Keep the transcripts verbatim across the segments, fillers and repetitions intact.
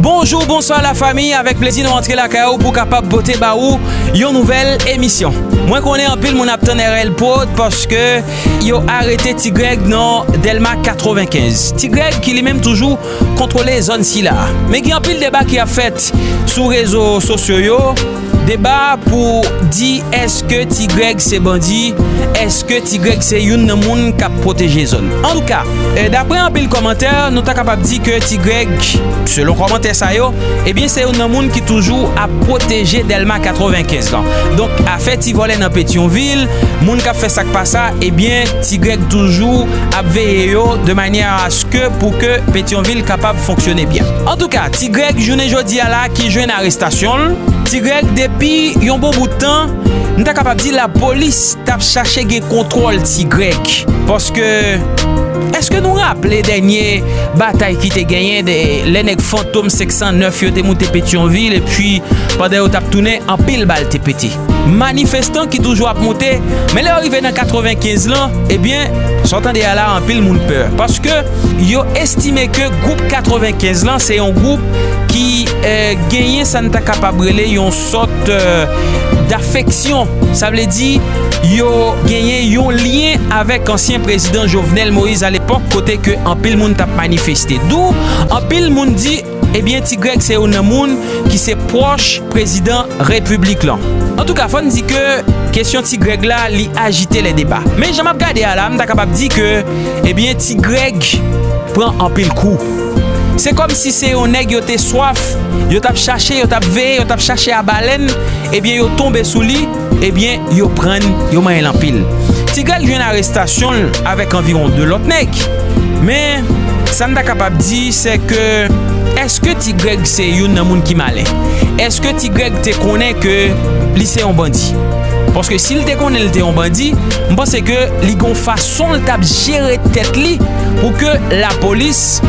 Bonjou, bonswa la fami, avèk plezi nou antre lakay ou pou kapab pote ba ou yon nouvèl emisyon. Mwen konnen anpil moun ap tann R L Prod paske yo arete Ti Grèg nan Dèlma katrevenkenz. Ti Grèg ki li menm toujou kontwole zòn sila. Men gen anpil deba ki ap fèt sou rezo sosyo yo. Deba pou di èske Ti Grèg se bandi, èske Ti Grèg se youn nan moun k ap pwoteje zòn. Antouka, e, daprè anpil kòmantè, nou ta kapab di ke Ti Grèg, selon kòmantè sa yo, ebyen se youn nan moun ki toujou ap pwoteje Dèlma katrevenkenz lan. Donk, afè ti vòlè nan Petyonvil, moun k ap fè sa k pa sa, ebyen Ti Grèg toujou ap veye yo de manyè aske pou ke Petyonvil kapab fonksyone byen. Antouka, Ti Grèg jounen jodi a la ki jwenn arestasyon l. Ti Grèg depi yon bon bout tan, m ta kapab di lapolis t ap chache gen kontwòl Ti Grèg. Paske, èske nou raple dènye batay ki te genyen de, lè nèg Fantom senk san nèf yo te moute Petyonvil epi pandan yo t ap tounen, anpil bal te pete. Manifestan ki toujou ap moute, men lè yo rive nan katrevenkenz lan, ebyen, sa w tande a la, anpil moun pè. Paske yo estime ke gwoup katrevenkenz lan se yon gwoup ki, eh, genyen sa n ta kapab rele yon sòt, eh, dafeksyon. Sa vle di, yo genyen yon lyen avèk ansyen prezidan Jovenel Moïse alepòk, kote ke anpil moun t ap manifeste. Dou, anpil moun di, ebyen, Ti Grèg se youn nan moun ki se pwòch prezidan repiblik lan. Antouka, fò n di ke kesyon Ti Grèg la, li ajite lè deba. Men jan m ap gade a la, m ta kapab di ke, ebyen, Ti Grèg pran anpil kou. Se kòmsi se yon nèg yo te swaf, yo t ap chache, yo t ap veye, yo t ap chache a balèn, ebyen, yo tonbe sou li, ebyen, yo pran l, yo manyen l anpil. Ti Grèg jwenn arestasyon l avèk anviwon de lòt nèg. Men, sa n ta kapab di, se ke èske Ti Grèg se youn nan moun ki malen? Èske Ti Grèg te konnen ke li se yon bandi? Paske si l te konnen l te yon bandi, m panse ke li gon fason l t ap jere tèt li pou ke lapolis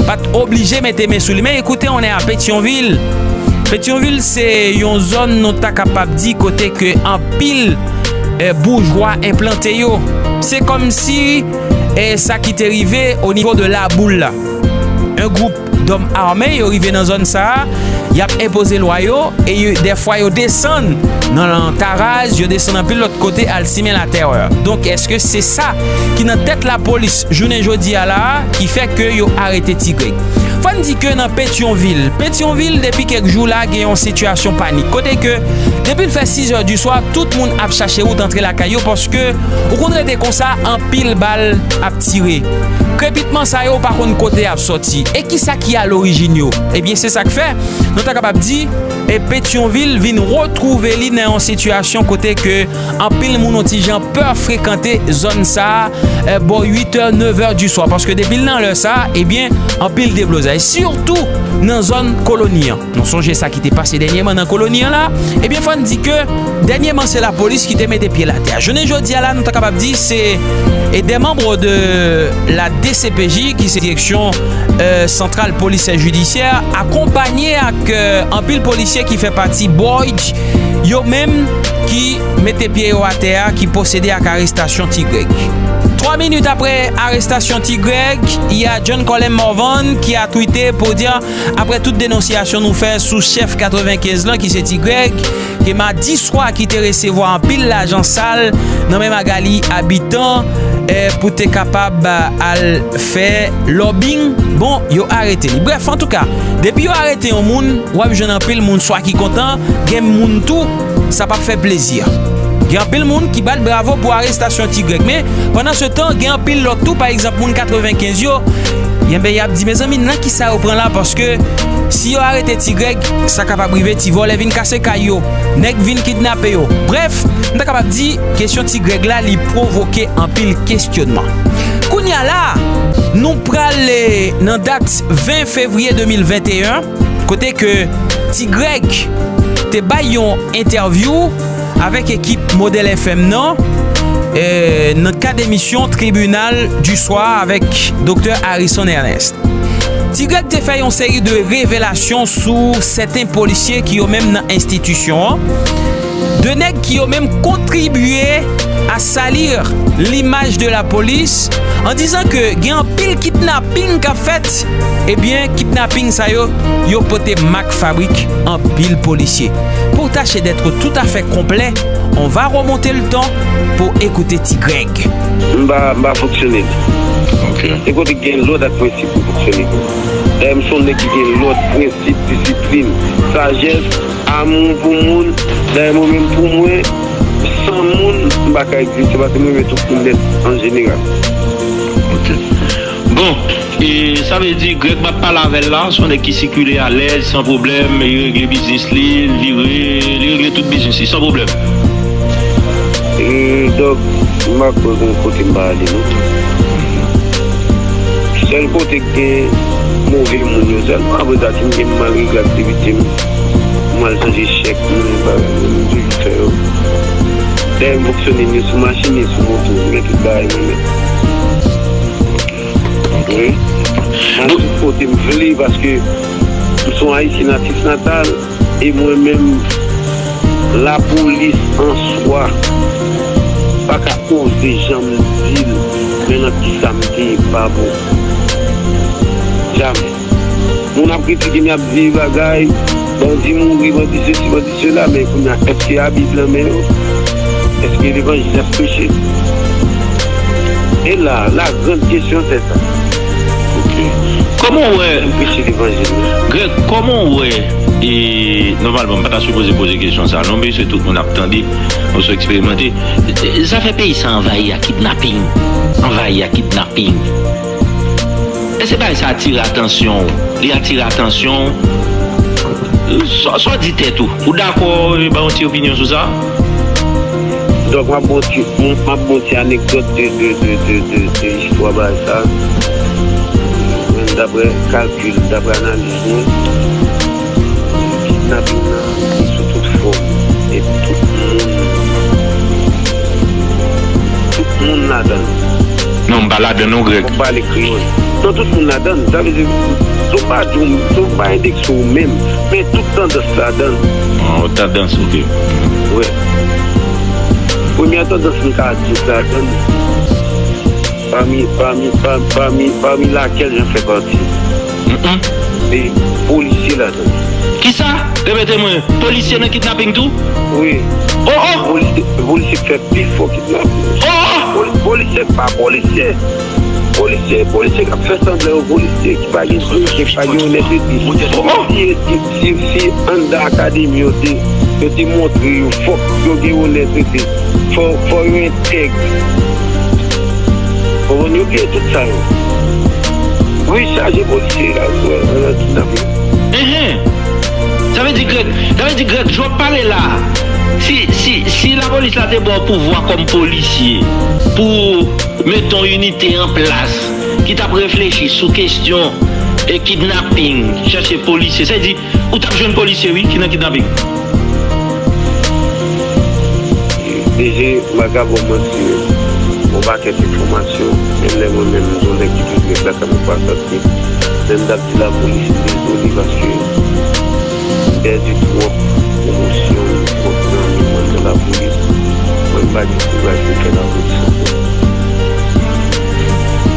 pa t oblije mete men sou li. Men ekoute, on est à Petyonvil. Petyonvil se yon zòn nou ta kapab di kote ke anpil, eh, boujwa enplante yo. Se kòmsi, eh, sa ki te rive o nivo de Laboul la. Un group dòm ame yo rive nan zòn sa a, y ap enpoze lwa yo, e yo, dèfwa yo desann nan Taraz, yo desann anpil lòt kote al simen latèrè. Donk, èske se sa ki nan tèt lapolis jounen jodi a la a ki fè ke yo arete Ti Grèg? Fò n di ke nan Petyonvil, Petyonvil depi kèk jou la gen yon sitiyasyon panik. Kote ke depi l fè sizè di swa, tout moun ap chache wout antre lakay yo paske ou konn rete konsa, anpil bal ap tire. Krepitman sa yo, ou pa konn kote y ap sòti. E kisa ki alorijin yo? Ebyen, se sa k fè, nou ta kapab di, e Petyonvil vin retwouve li nan yon sitiyasyon kote ke anpil moun yon ti jan pè frekante zòn sa a, e, bò uit è, nèf è di swa. Paske depi l nan lè sa a, ebyen, anpil deblozay. Sitou nan zòn Koloni an. Nou sonje sa ki te pase dènyèman nan Koloni an la? Ebyen, fò n di ke dènyèman se lapolis ki te mete pye l atè. Jounen jodi a la, nou ta kapab di se, e, des membres de la D C P J, ki se Direksyon, e, Santral Polis e Jidisyè, akonpanye ak, e, anpil polisye ki fè pati Boyd, yo menm ki mete pye yo atè a, ki pwosede ak arestasyon Ti Grèg. Twa minit apre arestasyon Ti Grèg, y a John Colem Morvan ki a twite pou di, aprè tout denonsyasyon nou fè sou chèf katrevenkenz lan, ki se Ti Grèg, ke madi swa ki te resevwa anpil lajan sal nan men Magalie Habitant, e, pou te kapab al fè lobbying. Bon, yo arete li. Brèf, antouka, depi yo arete yon moun, w ap jwenn anpil moun swa ki kontan, gen moun tou, sa p ap fè plezi. Gen anpil moun ki bat bravo pou arestasyon Ti Grèg, men pandan se tan, gen anpil lòt tou, pa egzanp, moun katrevenkenz yo, enben, y ap di, mezanmi, nan kisa yo pran la? Paske si yo arete Ti Grèg, sa kapab rive ti vòlè vin kase kay yo, nèg vin kidnape yo. Brèf, m ta kapab di, kesyon Ti Grèg la, li pwovoke anpil kesyonman. Kounye a la, nou pral, e, nan dat ven fevriye de mil venteyen, kote ke Ti Grèg te bay yon entèvyou avèk ekip Modèl F M nan, e, nan kad emisyon Tribunal du Soir avèk Doktè Harrison Ernest. Ti Grèg te fè yon seri de revelasyon sou sèten polisye ki yo menm nan enstitisyon an, de nèg ki yo menm kontribye à salir l'image de la police en disant que gen anpil kidnaping k ap fèt. Ebyen, kidnaping sa yo, yo pote mak fabrik anpil polisye. Pour tâcher d'être tout à fait complet, on va remonter le temps pour écouter Ti Greg. M pa, m pa fonksyone. Ok. Se kote gen lòd ak prensip pou fonksyone. Dayè, m se yon nèg ki gen lòd, prensip, disiplin, sajès, amou pou moun. Dayè, mwen menm pou mwen, san moun, m pa ka egziste, paske m renmen tout moun nèt an jeneral. Ok. Bon, e sa vle di, Greg m ap pale avè l la, se yon nèg ki sikile alèz, san pwoblèm, li regle biznis li, li vire, li regle tout biznis li, san pwoblèm. E, donk, m pa kwè gen kote m pa ale, non. Sèl kote k gen move moun yo sèlman, apre sa, si m gen mal regle aktivite m, m al chanje chèk, mwen, bagay, mwen, m toujou fè yo. Dayè, m fonksyone ni sou machin, ni sou moto, m gen tout bagay mwen menm. Wi. M al tout kote m vle, paske m se yon Ayisyen natif natal, e mwen menm, lapolis an swa pa ka oze janm di l, men nan kisa m te pa bon. Jamè. Moun ap kritike m, y ap di bagay, bandi mouri, bandi sesi, bandi sela, men kounye a, èske Abib nan men yo? Èske levanjil ap preche? E la, la grande question, c'est ça. Ok. Kòman w wè, Preche levanjil la. Greg, kòman w wè, e, nòmalman, m pa ta sipoze poze kesyon sa, non, men se tout moun ap tande, nou sou eksperimante. E, zafè peyi sa anvayi ak kidnaping. Anvayi ak kidnaping. Èske bagay sa atire atansyon w? Li atire atansyon w? Sa, sa w di tèt ou? Ou dakò, e, ba yon ti opinyon sou sa? Donk, m ap ba w ti, m ap ba w ti anekdòt de, de, de, de, de, de istwa bagay sa. Mwen, daprè kalkil, daprè analiz mwen, kidnaping nan, li sou tout fòm. E tout moun, tout moun ladan l. Non, m pa ladan non, Greg. Fòk pale kreyòl. Non, tout moun ladan l. Sa vle di, si w pa di w, si w pa endekse w menm, men tout tandans ladan l. Oh, tandans, ok. Wi. Premyè tandans m ka di ladan l, pami, pami, pami, pami, pami lakèl j'en fais partie. Mm-mm. Se polisye ladan l. Kisa? Repete mwen, polisye nan kidnaping tou? Wi. Oh, oh! Polisye, polisye k fè pi fò kidnaping. Oh, oh! Poli-, polisye k pa polisye. Polisye, polisye k ap fè sanblan yo polisye, ki pa gen dwete, ki pa gen onètete. Oh, oh! Si, si, si anndan akademi yo te, yo te montre yo, fòk yo gen onètete. Fò, fò yo entèg. Konprann? Yo bliye tout sa yo. Wi, chaje polisye la, nan kidnaping. Enhen. Sa vle di Greg, sa vle di Greg, jan w ap pale la, si, si, si lapolis la te ba w pouvwa kòm polisye pou mete yon inite an plas ki t ap reflechi sou kesyon, e, kidnaping, chèche polisye, sa vle di ou t ap jwenn polisye, wi, ki nan kidnaping. D G, m pa ka ba w manti, yon pakèt enfòmasyon, menm lè mwen menm, m se yon nèg ki toujou ret lakay mwen, pa sòti. Men m t ap di lapolis, m dezole paske m pèdi twòp pwomosyon, twòp zanmi mwen nan lapolis. Mwen, m pa gen kouraj pou m fè lapolis ankò.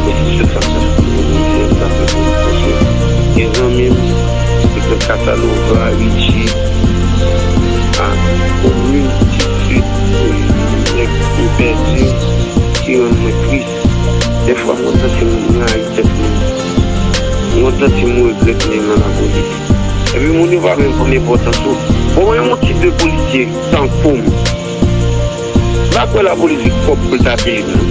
Men se sèl sa m ta fè pou mwen, m ta fè pou mwen, paske gen zanmi m, se Casanova, Richie, a, komin, Titid, nèg m pèdi, ki rann mwen tris. Dèfwa, m konn santi m rayi tèt mwen. M konn santi m regrèt m nan lapolis. Epi moun yo pa menm konn enpòtans ou. Bon, mwen, yon tip de polisye tankou m, m pa kwè lapolis gen kòb pou l ta peye m, non.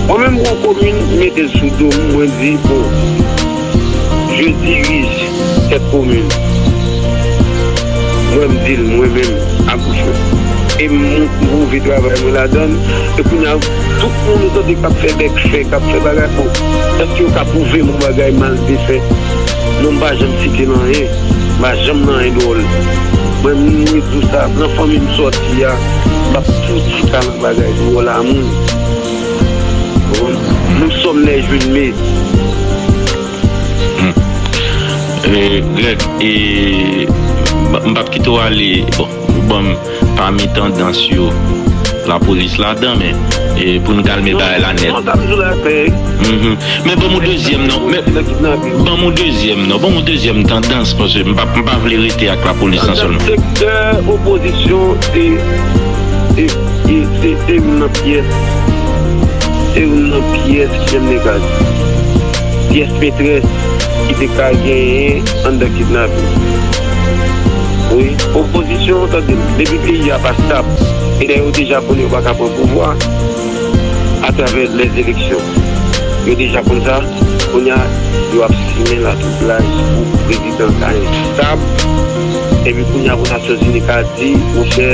Mwen menm, yon komin, m mete l sou do m, mwen di, bon, je dirige cette commune. Mwen, m di l, mwen menm, ak bouch mwen. E m mont-, m pwouve travay mwen ladan l. E kounye a, tout moun ou tande k ap fè bèk fè, k ap fè bagay, bon, èske yo ka pwouve m yon bagay m al te fè? Non, m pa janm site nan anyen. M pa janm nan anyen dwòl. Mwen, m ret di w sa, nan fanmi m sòti a, m p ap fouti ka nan bagay dwòl a moun. Konprann? Nous sommes les jeunes. Hmm. E, Greg, e, m, m p ap kite w ale. Bon, ou ban m pami tandans yo. lapolis ladan, men e, pou n kalme bagay la nèt. Non, sa m di w la klè. Mhm. Men ban m yon dezyèm non. Men ban m yon dezyèm non. Ban m yon dezyèm tandans, paske m pa, m pa vle rete ak lapolis lan sèlman. Sektè opozisyon se, se, se, se, se youn nan pyès, se youn nan pyès ki te pyès metrès ki te ka genyen anndan kidnapin. Wi, opozisyon, tande m, depi peyi a pa stab, e dayè yo deja konnen yo pa ka pran pouvwa atravè lèzeleksyon. Yo deja konn sa, kounye a, yo ap simen latwoublaj pou prezidan sa enstab, epi kounye a pou Nasyonzini ka di, monchè,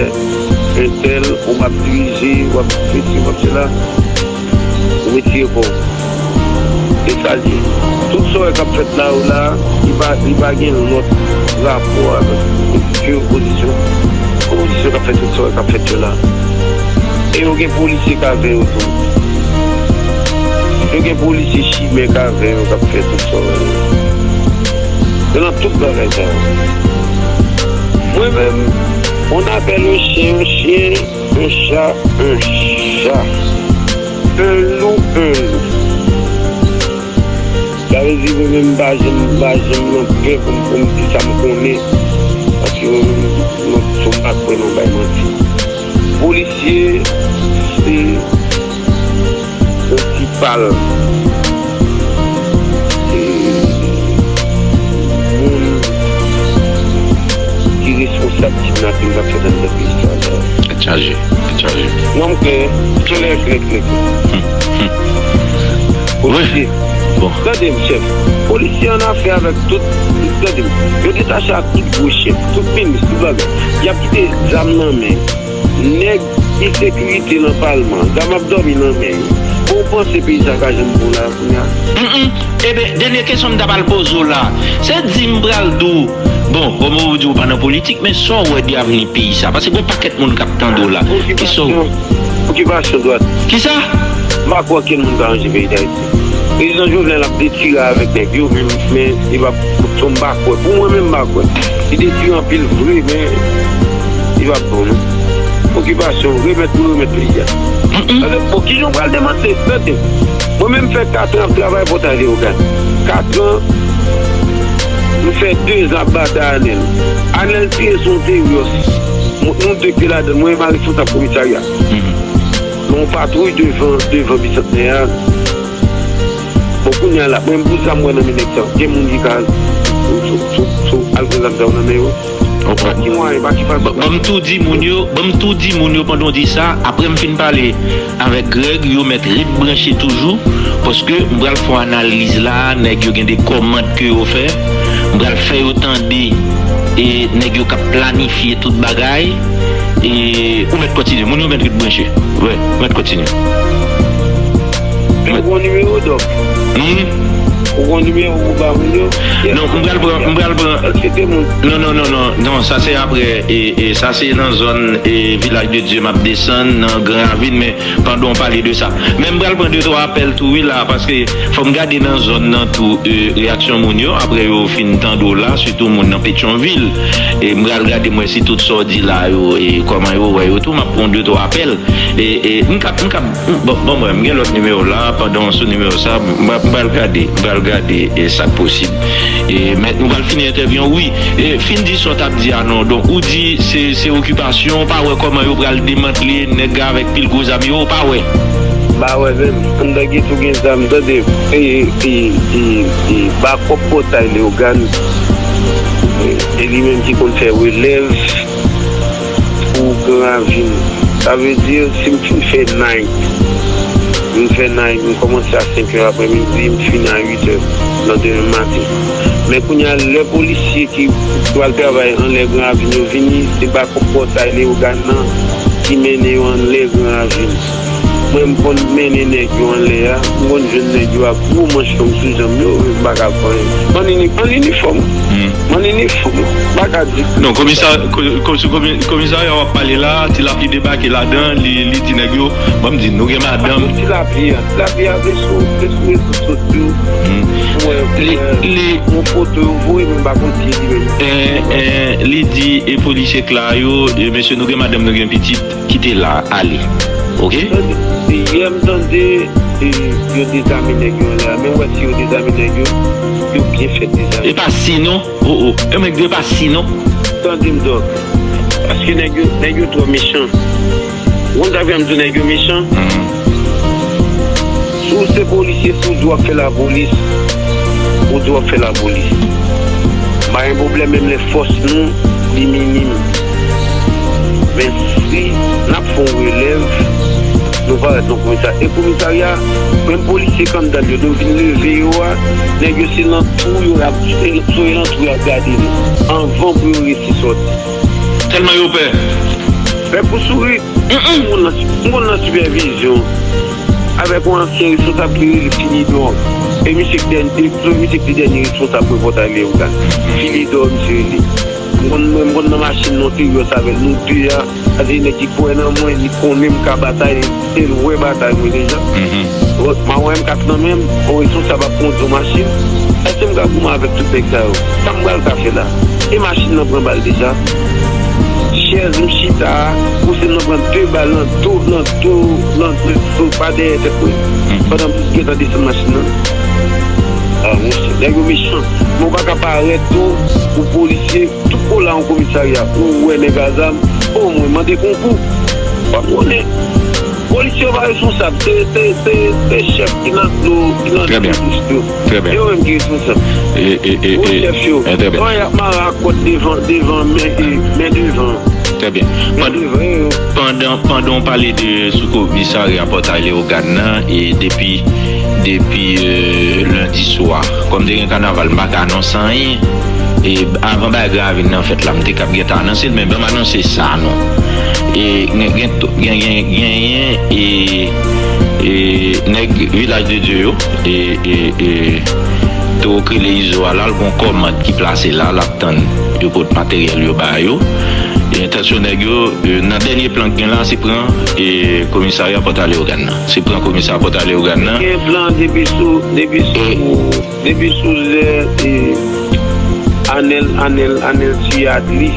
entèl, ou p ap dirije, w ap fè sesi, w ap fè sela. Ou retire kò w. Se sa l ye. Tout sa w wè k ap fèt la yo la, li pa, li pa gen lòt rapò avèk ke opozisyon. Opozisyon k ap fè tout sa w wè k ap fèt yo la. E yo gen polisye k avè yo tou. Yo gen polisye chimè k avè yo k ap fè tout sa w wè yo. Yo nan tout bagay sa yo. Mwen menm, on appelle un chien un chien, un chat un chat. Un loup un loup. Sa vle di mwen menm m pa janm, m pa janm nan pè pou m, pou m di sa m konnen. Paske mwen, mwen, mwen, se yon pa kwè nan bay manti. Polisye, se prensipal, e, moun ki responsab kidnapin k ap fèt anndan peyi sa a. Tèt chaje, tèt chaje. Non, m klè, klè, klè, klè, klè. Hmm, hmm. Polisye. Bon. Tande m, chèf. Polisye an afè avèk tout, tande m. Yo detache ak tout gwo chèf, tout minis, tout bagay. Y ap kite zam nan men nèg ensekirite nan palman, zam ap dòmi nan men yo. Bon, ou panse peyi sa ka janm bon la kounye a? Mm, mm. Eben, dènye kesyon m ta pral poze w la, se di m pral di w, bon, kòm ou di ou pa nan politik, men sa w wè de avni peyi sa? Paske gon pakèt moun k ap tande w la. Kisa w... Okipasyon, okipasyon dwat. Kisa? M pa kwè okenn moun ka ranje peyi Dayiti. Prezidan Jovenel ap detire avèk nèg yo, men, men li p ap, m pa kwè. Pou mwen menm, m pa kwè. Li detire anpil vre, men li p ap bon, non. Okipasyon, remèt pou remèt peyi a. Mm, mm. Tande, bon, kijan w pral demantle? Tande. Mwen menm, m fè kat an ap travay Pòtay Leyogàn. Kat an, m fè de zan ap batay Anèl. Anèl tire sou yon teryòs. Nou, nou de k te ladan l. Mwen, m a responsab komisarya. Mhm. Nan yon patwouy devan, devan Bisantnè a. Bon, kounye a la, mwen, pou zam mwen nan men nèg sa yo, gen moun ki ka sou, sou, sou, sou al pran zam sa yo nan men yo. Pa ki mwayen, pa ki fason. Ban m tou di moun yo, ban m tou di moun yo pandan w di sa, apre m fin pale avèk Greg, yo mèt ret branche toujou, paske m pral fè yon analiz la, nèg yo gen de kòmand ke yo fè, m pral fè yo tande, e nèg yo k ap planifye tout bagay, e ou mèt kontinye, moun yo mèt ret branche. Wi, ou mèt kontinye. Ou gon nimewo, Dòk? Hmm? Ou gon nimewo pou ba moun yo? Non, m pral pran, m pral pran. Èske te moun? Non, non, non, non, non, sa se apre, e, e sa se nan zòn, e, Vilaj de Dye m ap desann, nan Gran Ravin, men pandan w pale de sa. Men m pral pran de twa apèl tou, wi, la, paske fò m gade nan zòn nan tou, e, reyaksyon moun yo, apre yo fin tande w la, sitou moun nan Petyonvil. E m pral gade, mwen, si tout sa w di la yo, e kòman yo wè yo tou, m ap pran de twa apèl. E, e, m ka, m ka, m, bon, bon, mwen, m gen lòt nimewo la, pandan w sou nimewo sa, m, m pral gade, m pral gade, e, sa k posib. E, men, nou pral fini entèvyou an, wi. E, fin di sa w t ap di a non. Donk, ou di se, se okipasyon, ou pa wè kòman yo pral demantle nèg la avèk pil gwo zam yo, ou pa wè? M pa wè menm. Anndan geto gen zam, tande. E, e, e, e, bakòp Pòtay Leyogàn, e, e li menm ki konn fè relèv pou Gran Ravin. Sa vle di, si m fin fè night, m fè night, m kòmanse a senk è aprèmidi, m fini a uit è landemen maten. Men kounye a, lè polisye ki pral travay anlè Gran Ravin yo vini, se bakòp Pòtay Leyogàn nan ki mennen yo anlè Gran Ravin. Mwen, m konn mennen nèg yo anlè a. M konn jwenn nèg yo ak gwo manch long sou janm yo, men m pa ka fè anyen. M ann ini-, m ann inifòm. M ann inifòm. M pa ka di. Non, komisa-, ko-, ko-, sou komi-, komisarya w ap pale la, Ti Lapli debake ladan, li, li di nèg yo, bon, m di, nou gen madanm. Ti Lapli a, Ti Lapli a, se sou, se sou rezo sosyo. Mwen, li, mwen, li, yon foto yo voye, men m pa konn si li menm. Eh, eh, li di, e polisye Kla yo, e mesye, nou gen madanm, nou gen pitit. Kite la, ale. Oke? Tande, yè m tande, e, yo dezame nèg yo la. Men wè si yo dezame nèg yo, yo byen fèt dezame. E pa si non. O, o. E mwen di e pa si non. Tande m, Dòk. Paske nèg yo, nèg yo twò mechan. Ou konn sa k fè m di nèg yo mechan? Si w se polisye, si w di w ap fè lapolis, ou di w ap fè lapolis. M pa gen pwoblèm, menm lè fòs nou, li minim. Men si n ap fè yon relèv, nou parèt nan komisarya. E komisarya, menm polisye kanndal yo, nou vin leve yo a, nèg yo se nan twou yo, y ap, se sou lantou y ap gade nou. Anvan pou yo resi sòti. Tèlman yo pè. Pè pou souri. M konn nan, m konn nan sipèvizyon avèk yon ansyen responsab ki rele Filidò. E misye ki dènye, e misye ki te dènye responsab mwen Pòtay Leyogàn. Filidò, misye rele. M konn, mwen, m konn nan machin nan, te yòs avè l, nou de a. Sa se nèg ki kwè nan mwen, li konnen m ka batay, e l wè batay mwen deja. Bon, m a wè M kat nan men m, yon responsab ap kondi yon machin. Èske m ka goumen avèk tout nèg sa yo? Sa m pral ka fè la? E machin nan pran bal deja. Chèz m chita a, kouzen m nan pran de bal nan do, nan do, nan do, pa dèyè tèt mwen. Pandan m gentan desann machin nan. A, monchè, nèg yo mechan. Men w pa ka parèt tou, ou polisye, tout kola yon komisarya, ou wè nèg a zam, o mwen mande konkou. W ap konnen. Polisye yo pa responsab, se, se, se, se chèf ki nan dlo, ki nan dlo bouch yo. Trè byen. Se yo menm ki responsab. E, e, e, gwo e, chèf yo. E, trè byen. Bon, y ap mare ak kòd devan, devan, men, e, men devan. Trè byen. Men devan yo. Pandan, pandan w pale de sou komisarya Pòtay Leyogàn nan, e depi, depi, e, lendi swa, kòm te gen kanaval, m pa ka anonse anyen. E avan bagay grav vin nan fèt la, m te kab gentan anonse l, men ban m anonse sa non. E gen, gen, gen, gen, genyen, e, e nèg Vilaj de Dye yo, e, e, e, Towo k rele Izo a la, l gon kòmand ki plase la, l ap tann yo pot materyèl yo ba yo. E entansyon nèg yo, e, nan dènye plan k gen la, se pran, e, komisarya Pòtay Leyogàn nan. Se pran komisarya Pòtay Leyogàn nan. Gen plan depi sou, depi sou, depi sou lè, e, Anèl, Anèl, Anèl tiye Adli.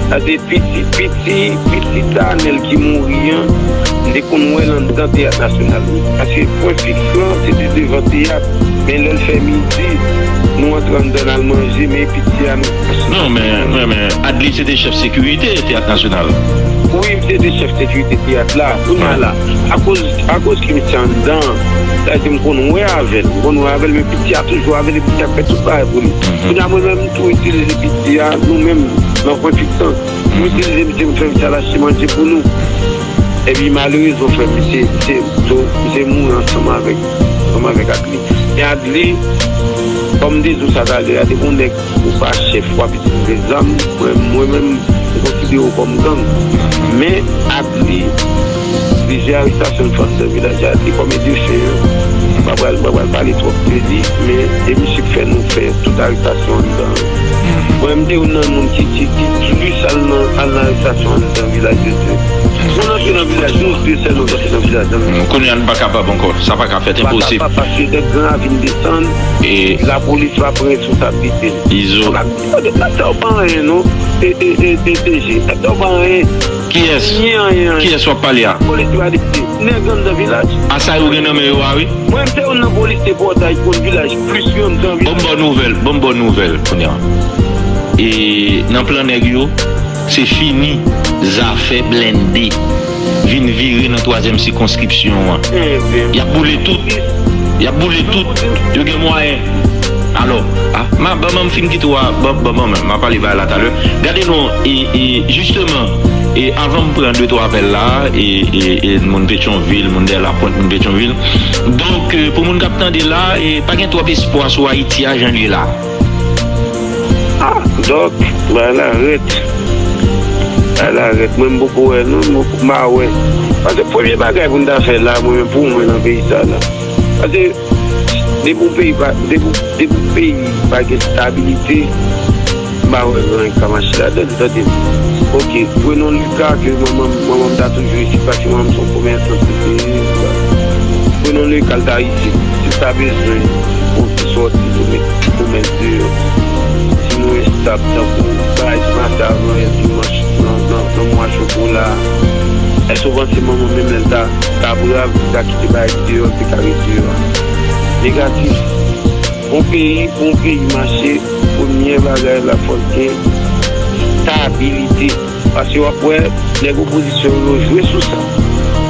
Sa se piti, piti, pitit Anèl ki mouri an, m te konn wè l anndan Teyat Nasyonal wi. Paske pwen fiks lan, se te devan teyat. Men lè l fè midi, nou antre anndan n al manje, men piti a nou. Non, men, men, men Adli se te chèf sekirite Teyat Nasyonal. Wi, m se te chèf sekirite teyat la. Kounye a la, akoz, akoz ke misye anndan, sa vle di m konn wè avè l. M konn wè avè l, men piti a toujou avè l, e piti a ap fè tout bagay pou li. Kounye a, mwen menm, m tou itilize piti a, nou menm, nan pwen fiks lan. M itilize misye, m fè misye al achte manje pou nou. Epi malerezman, frè m, misye, misye, misye mouri ansanm avèk, ansanm avèk Adli. Men Adli, kòm m te di w sa talè a, depi yon nèg ou pa chèf, w ap itilize zam, mwen, mwen menm, m konsidere w kòm gang. Men Adli, plizyè arestasyon l fè anndan vilaj Adli kòm e defen an. M pa pral, m pa pral pale twòp de li, men e misye k fè nou fè tout arestasyon anndan an. Mwen, m te youn nan moun ki, ki, ki plis al nan, al nan arestasyon anndan Vilaj de Dye. Moun antre nan vilaj, nou de sèlman k antre nan vilaj nan. Kounye a, n pa kapab ankò. Sa pa ka fèt, enposib. Pa kapab paske nèg gran ravin desann, e lapolis pa pran responsablite l. Izo. Tande, tande, tande, pa anyen non. E, e, e, e, T G. Tande, pa anyen. Kiyès? Anyen, anyen, anyen. Kiyès w ap pale a? Polis yo arete nèg anndan vilaj. A sa yo gen nan men yo a wi. Mwen, m se youn nan polisye Pòtay ki konn vilaj plis ke anndan vilaj. Ban m ba w nouvèl, ban m ba w nouvèl kounye a. E nan plan nèg yo, se fini zafè blende vin vire nan twazyèm sikonskripsyon an. Y ap boule tout. Y ap boule tout. Yo gen mwayen. Alò, a, ma, ban, ban m fin kite w a, ban, ban, ban, m a pale bagay la talè. Gade non, e, e, jisteman, e avan m pran de twa apèl la, e, e, e moun Petyonvil, moun Dèlapwent, moun Petyonvil. Donk, e, pou moun k ap tande la, e pa gen twòp espwa sou Ayiti a jan l ye la. Ah, Dòk, bagay la rèd. Ala rèt, mwen m poko wè non, m pa wè. Paske premye bagay pou n ta fè la, mwen menm pou mwen nan peyi sa la. Paske depi yon peyi pa, depi, depi yon peyi pa gen stabilite, m pa wè gen anyen k ka mache ladan l, tande. Oke, prenons le cas que manman m, manman m ta toujou isit, paske manman m se yon komèsan, se, prenons le cas l ta isit, si l ta bezwen yon ti sòti pou met, pou met deyò. Si nou estab tankou bagay ki pase avan yè dimanch nan, nan, nan mwa Chokola, èske w panse manman menm lè l ta, ta brav, li ta kite bagay deyò, li te ka ret deyò a? Negatif. Yon peyi, pou yon peyi mache, premye bagay la fòk gen stabilite. Paske w ap wè nèg opozisyon yo jwe sou sa.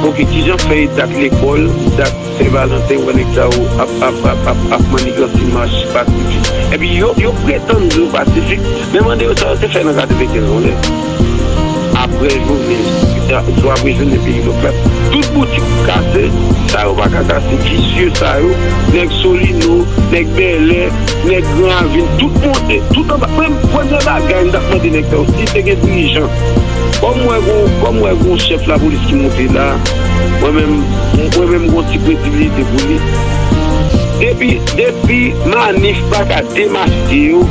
Oke, kijan fè dat lekòl, dat Sen Valanten, wè nèg sa yo ap, ap, ap, ap, ap maniganse mach pasifik. Epi yo, yo pretann yo pasifik, men mande yo sa yo te fè nan katrevenkenz yon lè. Apre Jovenel, swa apre Jovenel peyi lòk la, tout boutik kase, sa yo pa ka kase, visye sa yo, nèg Solino, nèg Bèlè, nèg Gran Ravin, tout monte, tout anba. Premye bagay m t ap mande nèg sa yo, si te gen dirijan. Kòm m wè gon, kòm m wè gon chèf lapolis ki monte la, mwen menm, mwen menm gon ti kredibilite pou li. Depi, depi Manif pa ka demaske yo,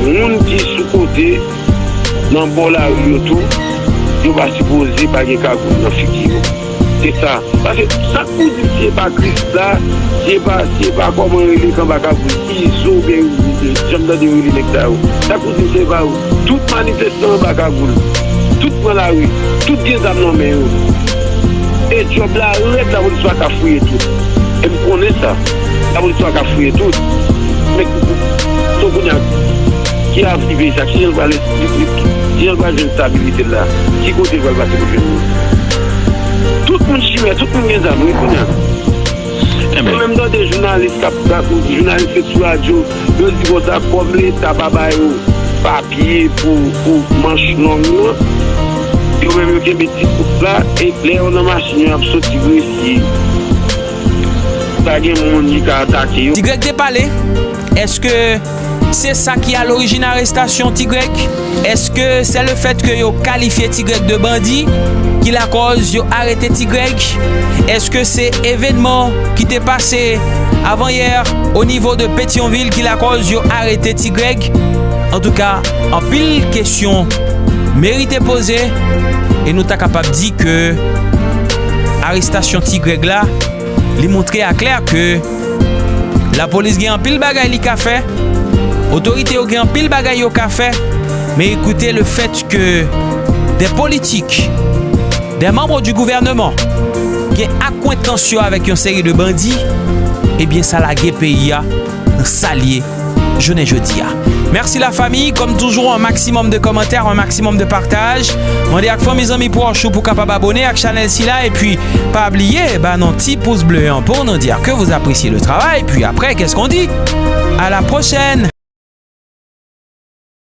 moun ki sou kote nan bò lari yo tou, yo pa sipoze pa gen kagoul nan figi yo. Se sa. Paske sa k pou di si e pa Krisla, si e pa, si e pa kòman rele k anba kagoul, Izo oubyen jan m tande yo rele nèg sa yo. Sa k pou di si e pa yo. Tout manifestan anba kagoul. Tout pran lari. Tout gen zam nan men yo. E djòb la rèd, lapolis pa ka fouye tout. E m konnen sa. Lapolis pa ka fouye tout. Men, so kounye a, ki avni peyi sa? Kijan l pral, kijan l pral jwenn stabilite l la? Ki kote l pral pase pou l jwenn li? Tout moun chimè, tout moun gen zam, wi, kounye a. Mwen menm tande jounalis k ap, k ap, jounalis k sou radyo, yo di konsa, kòm Leta pa ba yo papye pou, pou manch long nan, yo menm yo kenbe ti kout la, e lè yo nan machin, yo ap soti gresye. Pa gen moun ki ka atake yo. Ti Greg te pale. Èske se sa ki alorijin arestasyon Ti Greg? Èske se le fèt ke yo kalifye Ti Greg de bandi ki lakòz yo arete Ti Greg? Èske se evènman ki te pase avanyè o nivo de Petyonvil ki lakòz yo arete Ti Greg? Antouka, anpil kesyon merite poze, e nou ta kapab di ke arestasyon Ti Greg la, li montre aklè ke lapolis gen anpil bagay li ka fè, otorite yo gen anpil bagay yo ka fè, men ekoute, le fèt ke de politik, de manm di gouvèneman gen akwentans yo avèk yon seri de bandi, ebyen, sa lage peyi a nan sa l ye jounen jodi a. Mèsi la fami, kòm toujou, un maximum de commentaires, un maximum de partage. Mande ak fanmi, zanmi, pwòch ou pou kapab abone ak chanèl sila, epi pa bliye ba nou ti pous ble an pou nou di ke vous appréciez le travail. Puis après, qu'est-ce qu'on dit? À la prochaine.